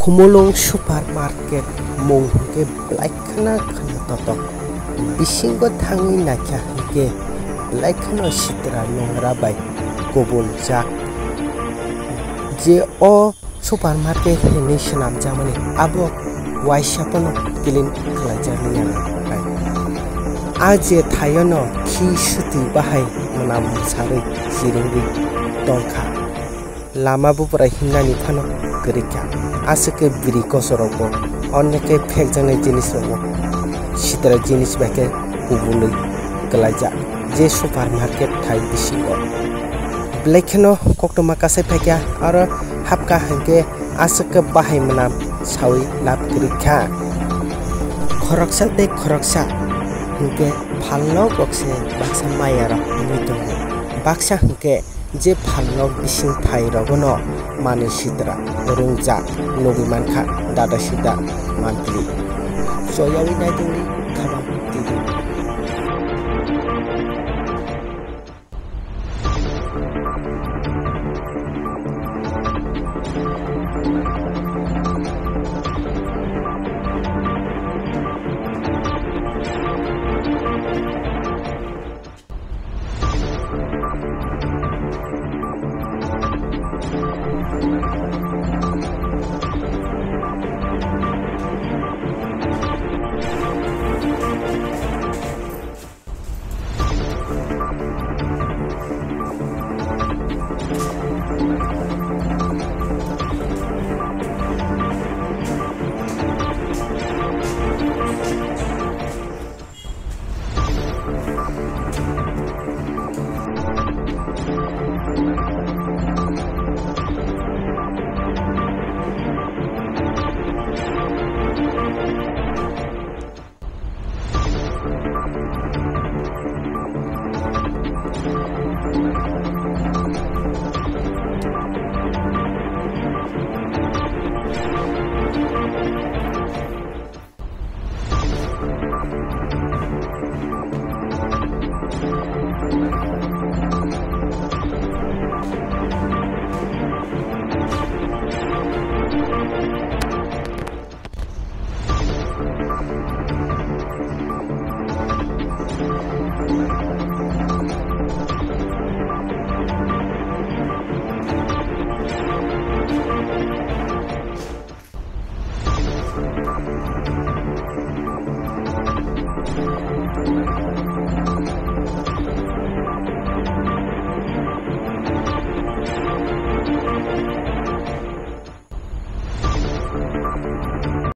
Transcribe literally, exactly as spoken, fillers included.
Khumulwng supermarket mung hwnkhe belai kheno kheno totok. Bisingo thangwi naikha hwnkhe belai kheno sitra nongra bai kubuljak. Je o supermarket hinwi swnamjakmani abo waisa phano clean khlaijakliya nai. A je thaiono khi swtwi bahai mwnam mwsarwi chiringwi tongkha. Lama bubarai himnani phano kwrwi kha. Aswk khe bwrwi kosorokbo onekhe phekjaknai jinisrokbo sitra jinis bai khe kubulwi kwlaijak je supermarket thai bisingo. Belai kheno koktwma kasai phaikha aro hapkha hwnkhe aswk khe bahai mwnam sawi lab kwrwi kha. Khoroksa tei khoroksa hwnkhe phalnokrok se baksa mayarok wngwi tongo. Baksa hwnkhe je phalnok bising phairogono manwi sitra rungjak nugwi mankha dada sida mantri. Choyawi naitongdi Khabang T V.